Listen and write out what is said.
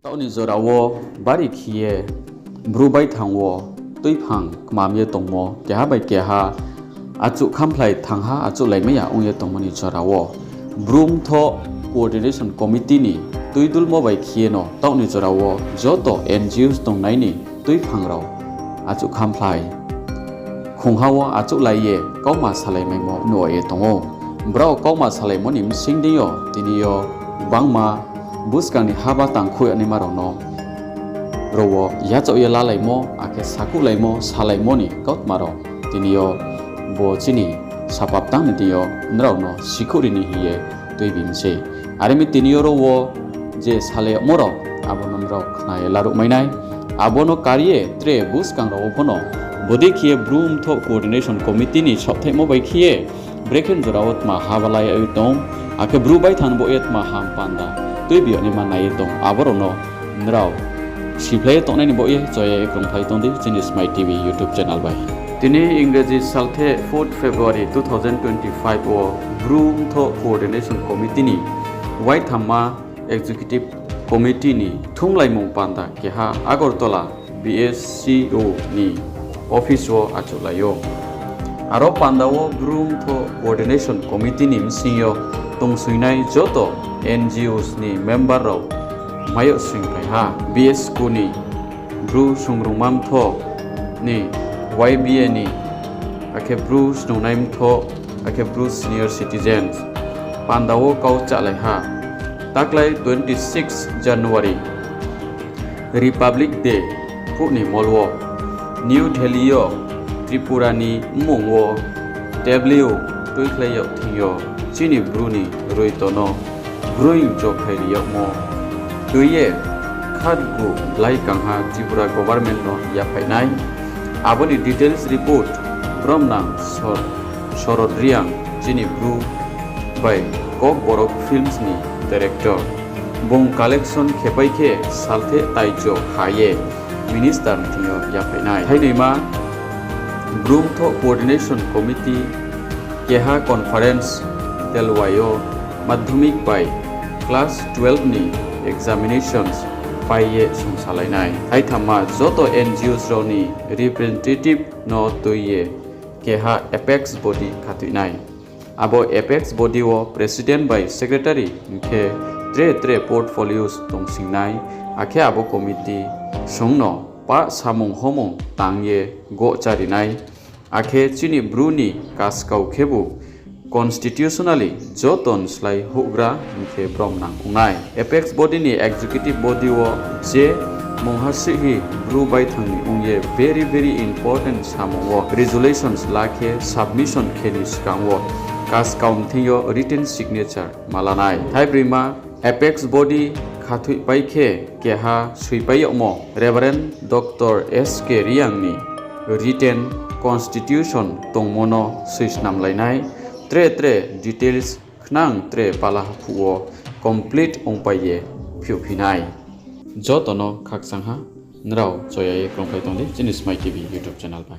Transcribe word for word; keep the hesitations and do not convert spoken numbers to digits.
Taoh ni jora wo bari khe ye Bru baithang wo tuiphang kmam ye tongmo, keha bai keha achouh khamphlai thangha achouhlaimai ya ong ye tongmo ni jora wo Bru Mthoh Coordination Committee ni tuidulmo bai khe ye no taoh ni jora wo joto N G Os tongnai ni tuiphang rao achouh khamphlai khongha wo achouhlai ye kauma salaimaimo nuh ye tong ou. Brao kauma salaimo ni bsing deing yo tini yo gbangma buskang ni haba tangkhuh yanaima rao no ro wo yachaoh ye lalaimo, akhe sakhouhlaimo, salaimo ni kautma rao tini yo bo chini sapaptang ni deing yo nrao no sikhouh ri ni hing ye tuibi mi sei. Are mi tini yo ro wo je salai yagmo rao, abo no nrao khna ye laruhmai nai. Abo no kar ye tre buskang rao wo pho no bodei khe ye Bru Mthoh Coordination Committee ni saohthaihmo bai khe ye brekhe jora wo tma haba la ye tong, akhe Bru baithang bo ye tma ham panda tuibi yagnaima nai ye tong, abo rao no nrao siphlai ye tongnai ni baoh ye choya ye krungphlai tong di chini Smai T V YouTube channel bai. Tini Ingraji salthe fourth February two thousand twenty-five wo Bru Mthoh Coordination Committee ni waithamma Executive Committee ni thumlaimung panda keha Agartala B S C O ni office wo achouhlai ou. Aro panda wo Bru Mthoh Coordination Committee ni bsing yo tongsoingnai joto N G Os ni member rao mai yo soingphai ha. B S C O ni Bru Sungrungma Mthoh ni, Y B A ni, akhe Bru Snungnai Mthoh, akhe Bru Senior Citizens panda wo kau chálai ha. Taklái twenty six January Republic Day phuh ni mol wo New Delhi yo Tripura ni mmung wo W tuikhlai yag thing yo chini Bru ni roito no broing chophai ri yagmo tui ye khatgu blai kangha Tripura government no yaphaih nai. Abo ni details report bromnang Sor-, Sorod Reang chini Bru bai Kokborok Films ni director. Bung collection khepai khe salthe taicho kha ye minister ni thing yo yaphaih nai. Thainoima Bru Mthoh Coordination Committee keha conference telwai yo madhyamik bai class twelve ni examinations pai ye songsalai nai. Thaithamma joto N G Os rao ni representative no tui ye keha apex body khathoih nai. Abo apex body wo president bai secretary hing khe tre tre portfolios tongsing nai, akhe abo committee sung no pah samung homung tang ye goh chári nai. Akhe chini Bru ni kaskau khebu constitutionally joto ni slái houhgra hing khe bromnang ong nai. Apex body ni executive body wo je mungha sihhi Bru baithang ni ong ye very very important samung wo resolutions la khe submission khe ni skang wo kaskau ni thing yo written signature ma la nai. Thaibroima apex body khathoihpai khe keha soipai yagmo Reverend Doctor S K Reang ni written constitution tongmo no soisnamlai nai, tre tre details khnang tre pala haphuh wo complete ongpai ye phiouhphi nai. Joto no khakchangha, nrao choya ye krungphai tong di chini Smai T V YouTube channel bai.